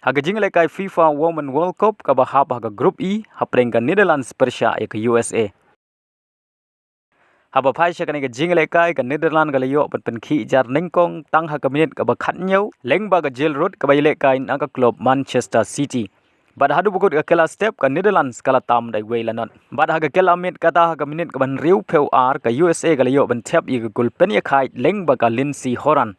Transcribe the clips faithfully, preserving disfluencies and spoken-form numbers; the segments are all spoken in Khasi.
Ha ka jingïalehkai FIFA Women World Cup kaba hap ha ka Group E, hapdeng ka Netherlands pyrshah ïa ka U S A. Haba phai sha kane ka jingïalehkai, ka Netherlands ka la ïoh ban pynkhih jar nyngkong tang ha ka minit kaba khathynñiew lyngba ka Jill Root kaba ïalehkai na ka klub Manchester City. Bad haduh ba kut ka kylla step, ka Netherlands ka la tam da iwei la not. Bad ha ka kylla miet, kata ha ka minit kaba hynriewphew ar, ka U S A ka la ïoh ban thep ïa ka gol pynïakhaid lyngba ka Lindsey Horan,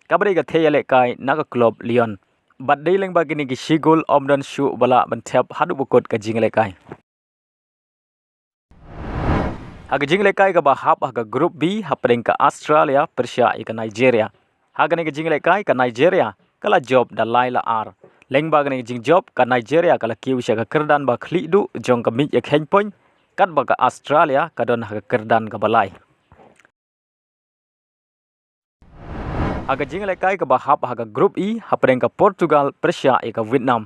kaba dei ka thei ïalehkai na ka klub Lyon. Bad dei lyngba kine ki shi gol, ym don shuh ba lah ban thep haduh ba kut ka jingïalehkai. Ha ka jingïalehkai kaba hap ha ka Group B, hapdeng ka Australia pyrshah ïa ka Nigeria. Ha kane ka jingïalehkai, ka Nigeria ka la jop da lai la ar. Lyngba kane ka jingjop, ka Nigeria ka la kiew sha ka kyrdan ba khlieh duh jong ka miej ïakheiñ point, katba ka Australia ka don ha ka kyrdan kaba lai. Ha ka jingïalehkai kaba hap ha ka Group E, hapdeng ka Portugal pyrshah ïa ka Vietnam.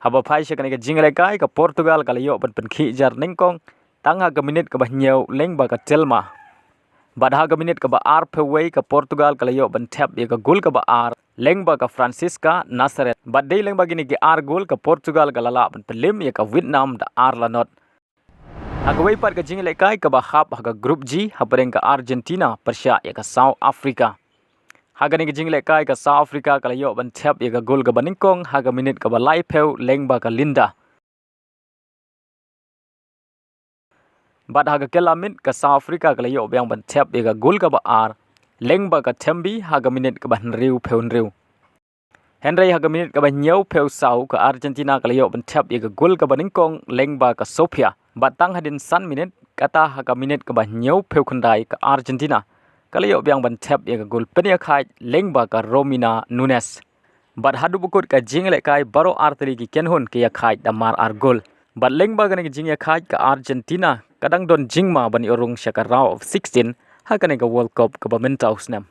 Haba phai sha kane ka jingïalehkai, ka Portugal ka la ïoh ban pynkhih jar nyngkong tang ha ka minit kaba hynñiew lyngba ka Telma. Bad ha ka minit kaba arphew wei, ka Portugal ka la ïoh ban thep ïa ka gol kaba ar lyngba ka Francisca Nazaret. Bad dei lyngba kine ki ar gol, ka Portugal ka la lah ban pynlip ïa ka Vietnam da ar la not. Ha kawei pat ka jingïalehkai kaba hap ha ka Group G, hapdeng ka Argentina pyrshah ïa ka South Africa. Ha kane ka jingïalehkai, ka South Africa ka la ïoh ban thep ïa ka gol kaba nyngkong ha ka minit kaba laiphew lyngba ka Linda. Bad ha ka kylla miet, ka South Africa ka la ïoh biang ban thep ïa ka gol kaba ar lyngba ka Thembi ha ka minit kaba hynriewphew hynriew. Hynrei ha ka minit kaba hynñiewphew saw, ka Argentina ka la ïoh ban thep ïa ka gol kaba nyngkong lyngba ka Sofia. Bad tang hadien san minit, kata ha ka minit kaba hynñiewphew khyndai, ka Argentina ka la ïoh biang ban thep ïa ka gol pynïakhaid lyngba ka Romina Nunes. Bad haduh ba kut ka jingïalehkai, baroh artylli ki kynhun ki ïakhaid da mar ar gol. Bad lyngba kane ka jingïakhaid, ka Argentina ka dang don jingma ban ïoh rung sha ka round of sixteen ha kane ka World Cup kaba mynta u snem.